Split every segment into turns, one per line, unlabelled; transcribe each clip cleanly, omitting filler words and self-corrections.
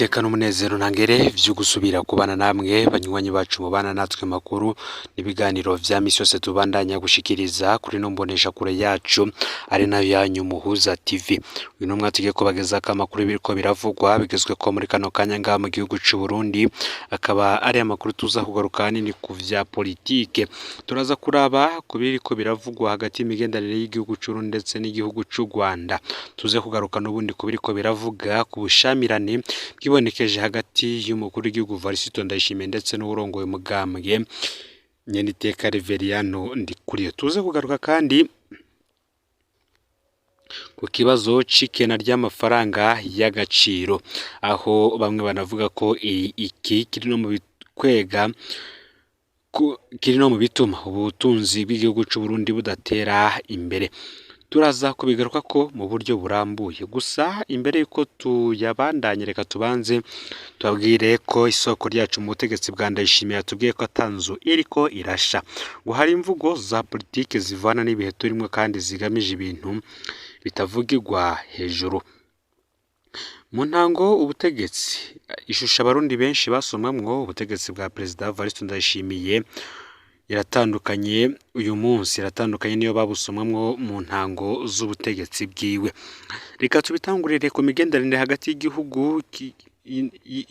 Niteka n'umunezero ntangere vyo gusubira kubana namwe banywanyi bacu mubana natwe makuru n'ibiganiro vya misi yose tubandanya gushikiriza kuri no mbonesha kure yacu ari nayo yanyu Muhuza TV. Uyu numwe tugiye kubagezako amakuru biriko biravugwa bigezweko muri kano kanya ngaha mu gihugu c'u Burundi, akaba ari amakuru tuza kugaruka ahanini ku vya politike. Turaza kuraba ku biriko biravugwa hagati y'imigenderanire y'igihugu c'u Burundi ndetse n'igihugu c'u Rwanda. Tuze kugaruka n'ubundi ku biriko biravuga ku bushamirane bwibonekeje hagati y'umukuru w'igihugu Varisito Ndayishimiye ndetse n'uwurongoye umugambwe Nyeniteka Reveriyano Ndikuriyo. Tuze kugaruka kandi ku kibazo c'ikena ry'amafaranga y'agaciro, aho bamwe banavuga ko iki kiri no mu bikwega kiri no mu bituma ubutunzi bw'igihugu c'u Burundi budatera imbere. Turaza kubigaruka ko mu buryo burambuye, gusa imbere yuko tuyabandanye reka tubanze tubabwire ko isoko ryacu mu butegetsi bwa Ndayishimiye yatubwiye ko ata nzu iriko irasha, ngo hari imvugo za politike zivana n'ibihe turimwo kandi zigamije ibintu bitavugirwa hejuru. Mu ntango ubutegetsi ishusho abarundi benshi basomamwo ubutegetsi bwa Perezida Varisito Ndayishimiye iratandukanye uyu munsi, iratandukanye niyo babusomamwo mu ntango z'ubutegetsi bwiwe. Reka tubitangurire ku migenderanire hagati y'igihugu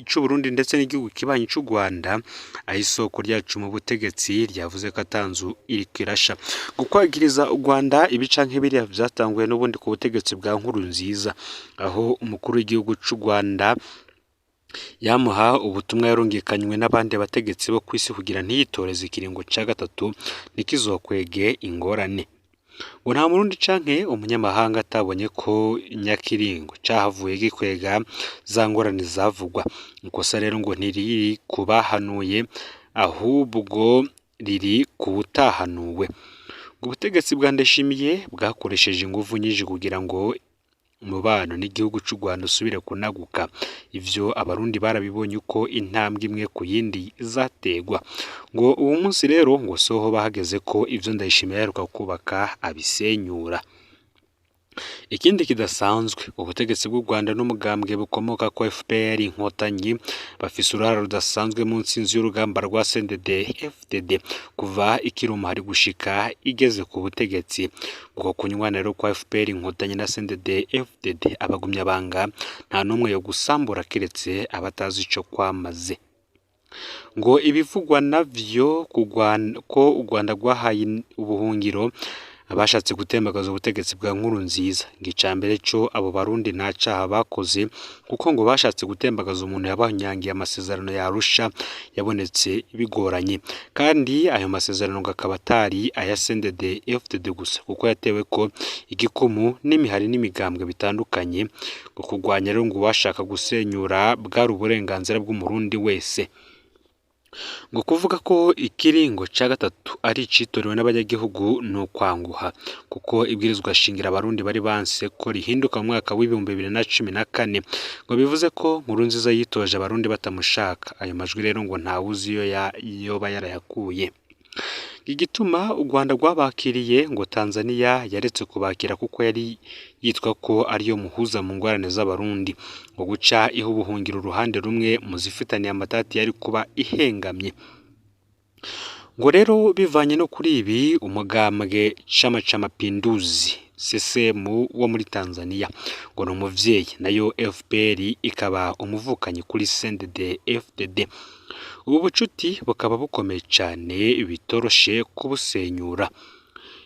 c'u Burundi ndetse n'igihugu kibanyi c'u Rwanda, aho isoko ryacu mu butegetsi ryavuze ko ata nzu iriko irasha. Gukwagiriza u Rwanda ibi canke biriya vyatanguye n'ubundi ku butegetsi bwa Nkurunziza, aho umukuru w'igihugu c'u Rwanda yamuha ubutumwa yarungikanywe n'abandi bategetsi bo kw'isi kugira ntiyitoreze ikiringo ca gatatu ntikizokwege ingorane. Ngo nta murundi canke umunyamahanga atabonye ko nyakiringo cahavuye gikwega za ngorane zavugwa. Ikosa rero ngo ntiriri ku bahanuye ahubwo riri ku wutahanuwe. Ngo ubutegetsi bwa Ndayishimiye bwakoresheje inguvu nyinshi kugira ngo umubano n'igihugu c'u Rwanda usubire kunaguka. Ivyo abarundi barabibonye uko intambwe imwe ku yindi zategwa. Ngo uwu munsi rero ngo soho bahageze ko ivyo Ndayishimiye yaheruka kubaka abisenyura. Ikindi kidasanzwe, ubutegetsi bw'u Rwanda n'umugambwe bukomoka ko FPR Inkotanyi bafise uruhara rudasanzwe mu ntsinzi y'urugamba rwa CNDD FDD kuva ikiri umuhari gushika igeze ku butegetsi. Uko kunywana rero kwa FPR Inkotanyi na CNDD FDD abagumyabanga nta n'umwe yo gusambura kiretse abatazi ico kwamaze. Ngo ibivugwa navyo ko u Rwanda rwahaye ubuhungiro abashatse gutembagaza ubutegetsi bwa Nkurunziza, ngo icambere co abo barundi nta caha bakoze kuko ngo bashatse gutembagaza umuntu yabanyangiye amasezerano ya Arusha yabonetse bigoranye, kandi ayo masezerano ngo akaba atari aya CNDD FDD gusa kuko yatewe ko igikumu n'imihari n'imigambwe bitandukanye. Ngo kurwanya rero ngo uwashaka gusenyura bwari uburenganzira bw'umurundi wese. Ngo kuvuga ko ikiringo ca gatatu ari icitorewe n'abanyagihugu ni ukwanguha, kuko ibwirizwa shingiro abarundi bari banse ko rihinduka mu mwaka w'2014, ngo bivuze ko Nkurunziza yitoje abarundi batamushaka. Ayo majwi rero ngo ntawuzi iyo yoba yarayakuye. Igituma u Rwanda rwabakiriye ngo Tanzania yaretse kubakira kuko yari yitwa ko ariyo muhuza mu ngorane z'abarundi, ngo guca iha ubuhungiro uruhande rumwe mu zifitaniye amatati yari kuba ihengamye. Ngo rero bivanye no kuri ibi, umugambwe Chama cha Mapinduzi CCM wo muri Tanzania ngo ni umuvyeyi, nayo FPR ikaba umuvukanyi kuri CNDD FDD. Ubu bucuti bukaba bukomeye cane bitoroshe kubusenyura.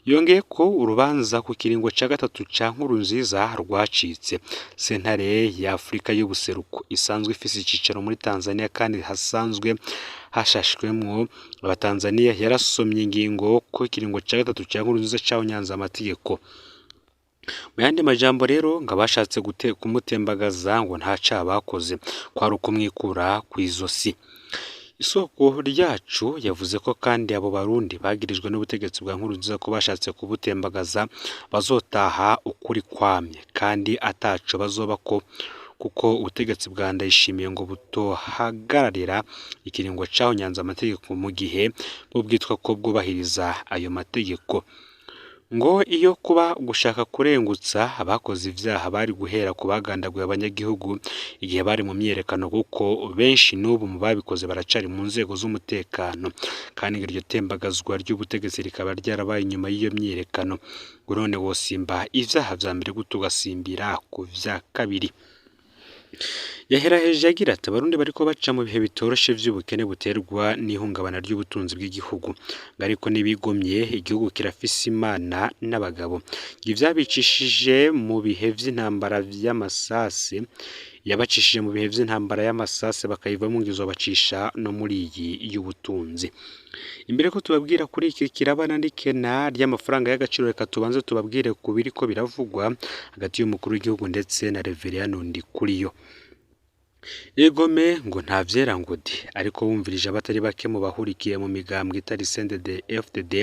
Yongeye ko urubanza ku kiringo ca gatatu ca Nkurunziza rwacitse. Sentare ya Afrika y'ubuseruko isanzwe ifise icicaro muri Tanzania kandi hasanzwe hashashwemwo abatanzania yarasomye ingingo ko ikiringo ca gatatu ca Nkurunziza cahonyanze amategeko. Mu yandi majambo rero ngo abashatse kumutembagaza ngo nta caha bakoze, kwari ukumwikura kw'izosi. Isoko ryacu yavuze ko kandi abo barundi bagirijwe n'ubutegetsi bwa Nkurunziza ko bashatse kubutembagaza bazotaha ukuri kwamye kandi ataco bazoba ko kuko ubutegetsi bwa Ndayishimiye ngo butohagararira ikiringo cahonyanze amategeko mu gihe bwo bwitwa ko bwubahiriza ayo mategeko. Ngo iyo kuba gushaka kurengutsa abakoze ivyaha bari guhera ku bagandaguye abanyagihugu igihe bari mu myiyerekano, kuko benshi n'ubu mu babikoze baracari mu nzego z'umutekano, kandi ngo iryo tembagazwa ry'ubutegetsi rikaba ryarabaye inyuma y'iyo myiyerekano. Ngo none wosimba ivyaha vya mbere gute ugasimbira ku vya kabiri? Yaheraheje agira ati: "Abarundi bariko baca mu bihe bitoroshe vy'ubukene buterwa n'ihungabana ry'ubutunzi bw'igihugu, ngo ariko ntibigomye, igihugu kirafise Imana n'abagabo. Ivyabicishije mu bihe vy'intambara vy'amasase, yabacishije mu bihe vy'intambara y'amasase bakayivamwo, ngo izobacisha no muri iyi y'ubutunzi." Imbere ko tubabwira kuri iki kirabana n'ikena ry'amafaranga y'agaciro, reka tubanze tubabwire ku biriko biravugwa hagati y'umukuru w'igihugu ndetse na Reveriyano Ndikuriyo. Egome ngo nta vyera ngo de, ariko wumvirije abatari bake mu bahurikiye mu migambwe itari CNDD FDD,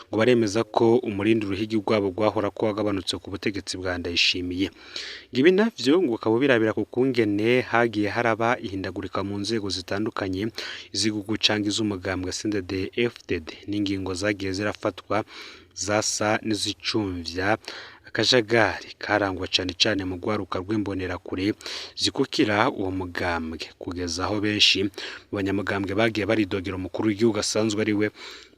ngo baremeza ko umurindi uruhigi rwabo rwahora ko wagabanutse ku butegetsi bwa Ndayishimiye. Ngo ibi navyo ngo ukaba ubirabira ku kungene hagiye haraba ihindagurika mu nzego zitandukanye iz'igihugu canke iz'umugambwe CNDD FDD, n'ingingo zagiye zirafatwa zasa n'izicumvya akajagari karangwa cane cane mu rwaruka rw'imbonerakure zikukira uwo mugambwe, kugeza aho benshi mu banyamugambwe bagiye baridogera umukuru w'igihugu asanzwe ari we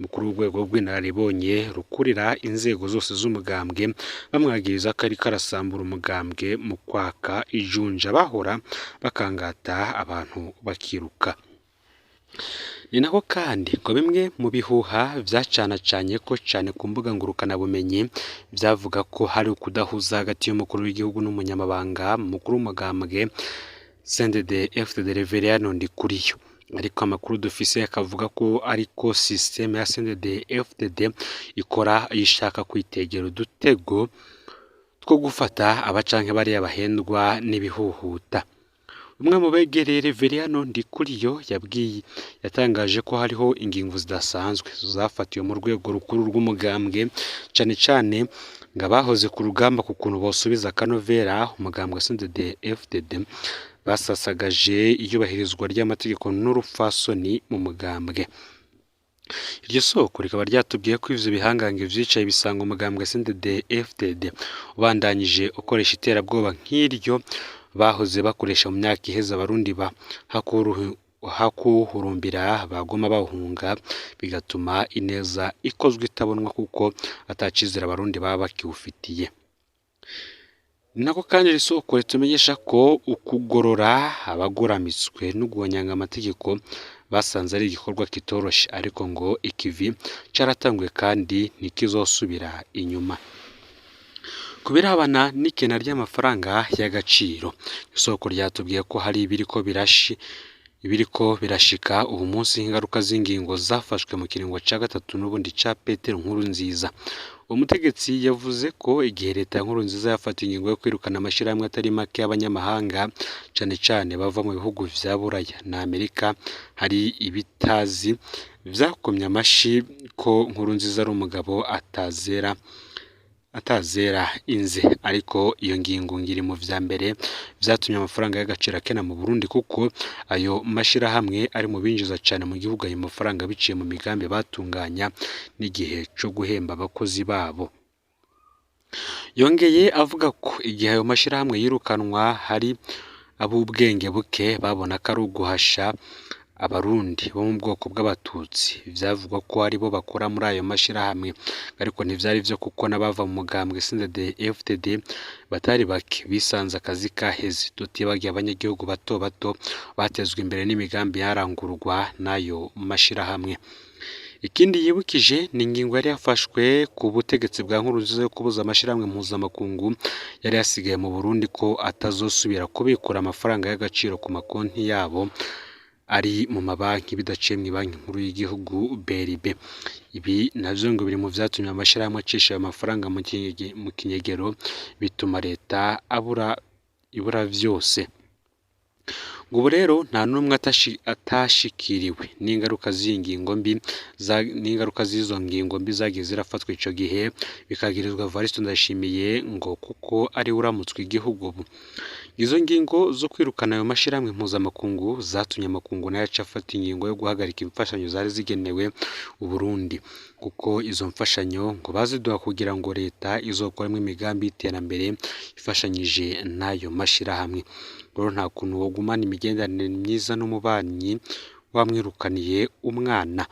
mukuru w'urwego rw'inararibonye rukurira inzego zose z'umugambwe, bamwagiriza ko ariko arasambura umugambwe mu kwaka ijunja bahora bakangata abantu bakiruka. Ni nako kandi ngo bimwe mu bihuha vyacanacanye ko cane ku mbuga ngurukanabumenyi vyavuga ko hari ukudahuza hagati y'umukuru w'igihugu n'umunyamabanga mukuru w'umugambwe CNDD FDD Reveriyano Ndikuriyo, ariko amakuru dufise akavuga ko ariko système ya CNDD FDD ikora ishaka kwitegera udutego two gufata abacanke bariya bahendwa n'ibihuhuta. Umwe mu begereye Reveriyano Ndikuriyo yabwiye yatangaje ko hariho ingingo zidasanzwe zafatiwe mu rwego rukuru rw'umugambwe, cane cane ngo abahoze ku rugamba ku kuntu bosubiza akanovera umugambwe CNDD FDD basasagaje iyubahirizwa ry'amategeko n'urupfasoni mu mugambwe. Iryo soko rikaba ryatubwiye ko ivyo bihangange vyicaye bisanga umugambwe CNDD FDD ubandanyije ukoresha iterabwoba nk'iryo bahoze bakoresha mu myaka iheze, abarundi ba hakuhurumbira baguma bahunga, bigatuma ineza ikozwe itabonwa kuko atacizera abarundi baba bakiwufitiye. Ni nako kandi iri soko ritumenyesha ko ukugorora abagoramitswe no guhonyanga amategeko basanze ari igikorwa kitoroshe, ariko ngo ikivi caratanguye kandi ntikizosubira inyuma. Ku birabana n'ikena ry'amafaranga y'agaciro, isoko ryatubwiye ko hari ibiriko birashika ubu munsi ingaruka z'ingingo zafashwe mu kiringo ca gatatu n'ubundi ca Petero Nkurunziza. Uwo mutegetsi yavuze ko igihe leta ya Nkurunziza yafata ingingo yo kwirukana amashirahamwe atari make y'abanyamahanga, cane cane bava mu bihugu vya Buraya na Amerika, hari ibitazi vyakomye amashi ko Nkurunziza ari umugabo atazera inze, ariko iyo ngingo ngiri mu vya mbere vyatumye amafaranga y'agaciro akena mu Burundi, kuko ayo mashirahamwe ari mu binjiza cane mu gihugu ayo mafaranga biciye mu migambi batunganya n'igihe co guhemba abakozi babo. Yongeye avuga ko igihe ayo mashirahamwe yirukanwa hari ab'ubwenge buke babona ko ari uguhasha abarundi bo mu bwoko bw'abatutsi vyavugwa ko aribo bakora muri ayo mashirahamwe, ariko ntivyari vyo kuko n'abava mu mugambwe CNDD FDD batari bake bisanze akazi kaheze, tutibagiye abanyagihugu bato bato batezwe imbere n'imigambi yarangurwa n'ayo mashirahamwe. Ikindi yibukije ni ingingo yari yafashwe ku butegetsi bwa Nkurunziza yo kubuza amashirahamwe mpuzamakungu yari yasigaye mu Burundi ko atazosubira kubikura amafaranga y'agaciro ku makonti yabo ari mu mabanki bidaciye mw'ibanki nkuru y'igihugu BRB. Ibi navyo ngo biri mu vyatumye amashirahamwe acisha ayo mafaranga mu kinyegero, bituma leta ibura vyose. Ngo ubu rero nta n'umwe atashikiriwe n'ingaruka z'iyi ngingo mbi, n'ingaruka z'izo ngingo mbi zagiye zirafatwa ico gihe, bikagirizwa Evariste Ndayishimiye ngo kuko ari we uramutswa igihugu ubu. Izo ngingo zo kwirukana ayo mashirahamwe mpuzamakungu zatumye amakungu nayo aca afata ingingo yo guhagarika imfashanyo zari zigenewe Uburundi, kuko izo mfashanyo ngo baziduha kugira ngo leta izokoremwo imigambi y'iterambere ifashanyije n'ayo mashirahamwe. Rero nta kuntu wogumana imigenderanire myiza n'umubanyi wamwirukaniye umwana.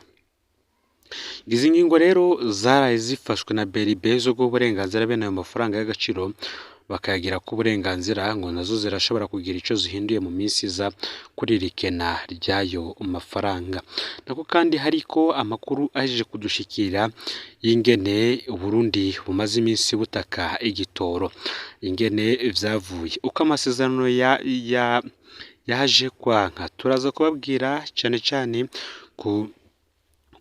Izi ngingo rero zaraye zifashwe na BRB zo guha uburenganzira bene ayo mafaranga y'agaciro bakayagira ko uburenganzira, ngo nazo zirashobora kugira ico zihinduye mu minsi iza kuri iri kena ry'ayo mafaranga. Nako kandi hariko amakuru ahejeje kudushikira y'ingene Uburundi bumaze iminsi butaka igitoro, ingene vyavuye, uko amasezerano yaje kwanka. Turaza kubabwira cane cane ku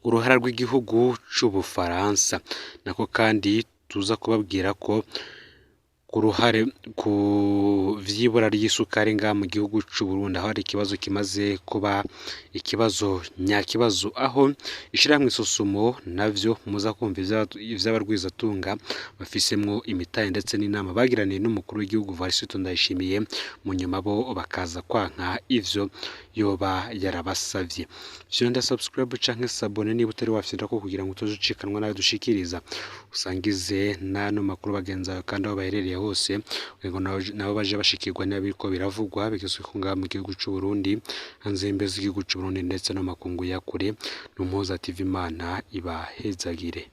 uruhara rw'igihugu c'Ubufaransa. Nako kandi tuza kubabwira ko ku ruhare ku vy'ibura ry'isukari ngaha mu gihugu c'Uburundi, aho hari ikibazo kimaze kuba ikibazo nyakibazo, aho ishirahamwe Sosumo navyo muza kumva ivy'abarwizatunga bafisemwo imitahe ndetse n'inama bagiraniye n'umukuru w'igihugu Evariste Ndayishimiye, mu nyuma bo bakaza kwanka ivyo yoba yarabasavye. Fyonda subscribe canke s'abonner niba utari wafyondako kugira ngo utozucikanwa nayo dushikiriza, usangize n'ano makuru bagenzi bawe kandi aho baherereye hose, kugira ngo nabo baje bashikirwa n'ibiriko biravugwa bigezweho ngaha mu gihugu c'Uburundi, hanze y'imbibe z'igihugu c'Uburundi ndetse no mu makungu ya kure. N'Umuhoza TV, Imana ibahezagire.